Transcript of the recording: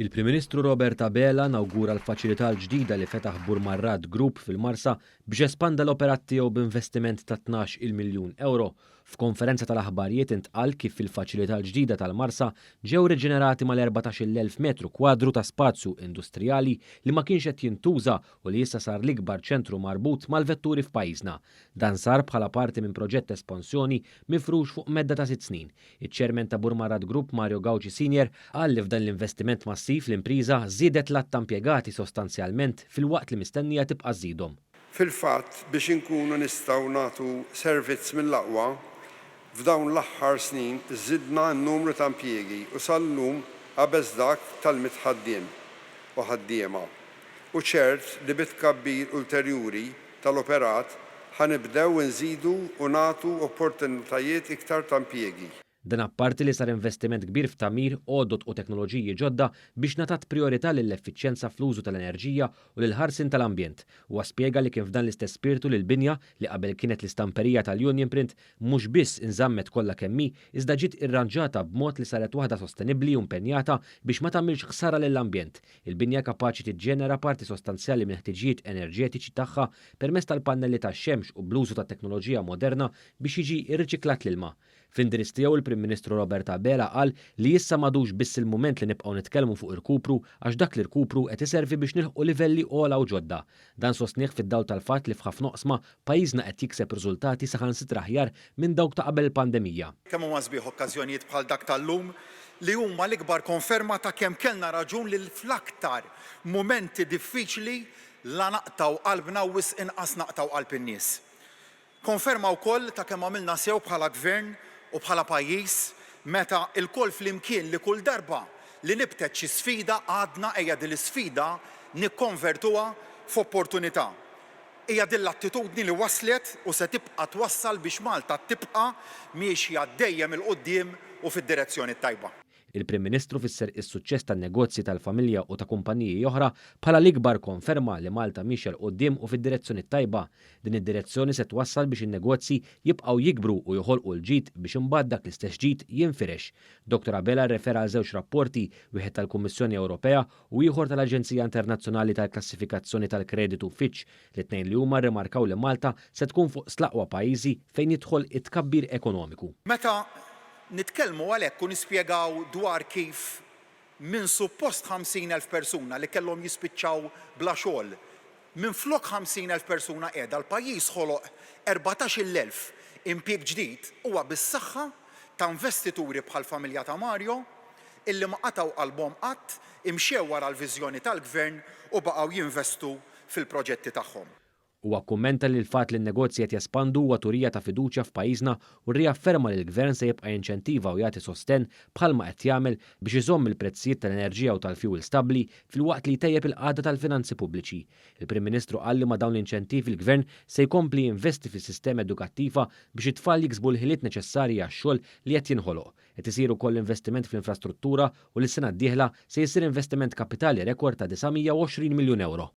Il-Prim Ministru Robert Abela nawgura l-faċilità l-ġdida li fetaħ Burmarrad Group fil-Marsa biex espanda l-operat tiegħu b'investiment ta' 12 miljun euro. F'konferenza tal-aħbarijiet intqal kif fil-faċilità l-ġdida tal-Marsa ġew riġenerati mal-14,000 metru kwadru ta' spazju industrijali li ma kienx qed jintuża u li issa sar l-ikbar ċentru marbut mal-vetturi f'pajjiżna. Dan sar bħala parti minn proġett espansjoni mifrux fuq medda ta' 6 snin. Iċ-chairman ta' Burmarrad Group, Mario Gauci Senior, qal li f'dan l-investiment massiv l-impriża żiedet l-għadd ta' impjegati sostanzjalment filwaqt li mistennija tibqa' żżidhom. Fil-fatt, biex inkunu nistgħu nagħtu servizz mill-aqwa, f'dawn l-aħħar snin żidna n-numru ta' impjiegi u sal-lum qabeż dak tal-100 ħaddiem u ħaddiema. U ċert li bit-tkabbir ulterjuri tal-operat ħa nibdew nżidu u nagħtu opportunitajiet iktar ta' impjiegi. Dan apparti li sar investiment kbir f'tagħmir, għodod u teknoloġiji ġodda biex ngħatat priorità lill-effiċjenza fl-użu tal-enerġija u lill-ħarsien tal-ambjent. Huwa spjega li kien f'dan l-istess spiritu li l-binja li qabel kienet l-istamperija tal-Union Print mhux biss inżammet kollha kemm hi, iżda ġiet irranġata b'mod li saret waħda sostenibbli u impenjata biex ma tagħmilx ħsara lill-ambjent. Il-binja kapaċi tiġġenera parti sostanzjali minn ħtiġijiet enerġetiċi tagħha permezz tal-pannelli tax-xemx u bl-użu ta' teknoloġija moderna biex jiġi irriċiklat l-ilma. F'indirizz tiegħu, il-Prim Ministru Robert Abela qal li issa m'għadux biss il-mument li nibqgħu nitkellmu fuq irkupru, għax dak li rkupru qed iservi biex nilħqu livelli ogħla u ġodda. Dan sostnieh fid-dawl tal-fatt li f'ħafna oqsma pajjiżna qed jikseb riżultati saħansitra aħjar minn dawk ta' qabel il-pandemija. Kemm huma sbieħ okkażjonijiet bħal dak tal-lum li huma l-ikbar konferma ta' kemm kellna raġun li fl-aktar mumenti diffiċli la naqtgħu qalbna u wisq inqas naqtgħu qalb in-nies. Konferma wkoll ta' kemm għamilna sew bħala Gvern u bħala pajjiż meta lkoll flimkien li kull darba li nibtet xi sfida għadna ejja din l-isfida nikkonvertuha f'opportunità. Hija din l-attitudni li wasslet u se tibqa' twassal biex Malta tibqa' miexja dejjem 'il quddiem u fid-direzzjoni t-tajba. Il-Prim Ministru fisser is-suċċess tan-negozji tal-familja u ta' kumpaniji oħra bħala l-ikbar konferma li Malta miexja 'l quddiem u fid-direzzjoni tajba. Din id-direzzjoni se twassal biex in-negozji jibqgħu jikbru u joħolqu l-ġid biex imbagħad dak l-istess ġid jinfirex. Dr. Abela rrefera għal żewġ rapporti, wieħed tal-Kummissjoni Ewropea u ieħor tal-Aġenzija Internazzjonali tal-Klassifikazzjoni tal-Kreditu Fitch, li tnejn li huma rrimarkaw li Malta se tkun fuq l-aqwa pajjiżi fejn jidħol it-tkabbir ekonomiku. Meta nitkellmu għalhekk u nispjegaw dwar kif minn suppost 50,000 persuna li kellhom jispiċċaw bla xogħol, minflok 50,000 persuna qiegħda, l-pajjiż ħoloq 14,000 impjieg ġdid, huwa bis-saħħa ta' investituri bħal familja ta' Mario illi ma qatgħu qalbhom qatt, imxew wara l-viżjoni tal-Gvern u baqgħu jinvestu fil-proġetti tagħhom. Huwa kummenta li l-fatt li n-negozji qed jespandu huwa turija ta' fiduċja f'pajjiżna u rriafferma li l-Gvern se jibqa' jinċentiva u jagħti sosten, bħalma qed jagħmel, biex iżomm il-prezzijiet tal-enerġija u tal-fuel stabbli filwaqt li jtejjeb il-qagħda tal-finanzi pubbliċi. Il-Prim Ministru qal li ma' dawn l-inċentivi l-Gvern se jkompli jinvesti fis-sistema edukattiva biex it-tfal jiksbu l-ħiliet neċessarji għax-xogħol li qed jinħoloq. Qed isir ukoll investiment fl-infrastruttura u li s-sena d-dieħla se jsir investiment kapitali rekord ta' 920 miljun euro.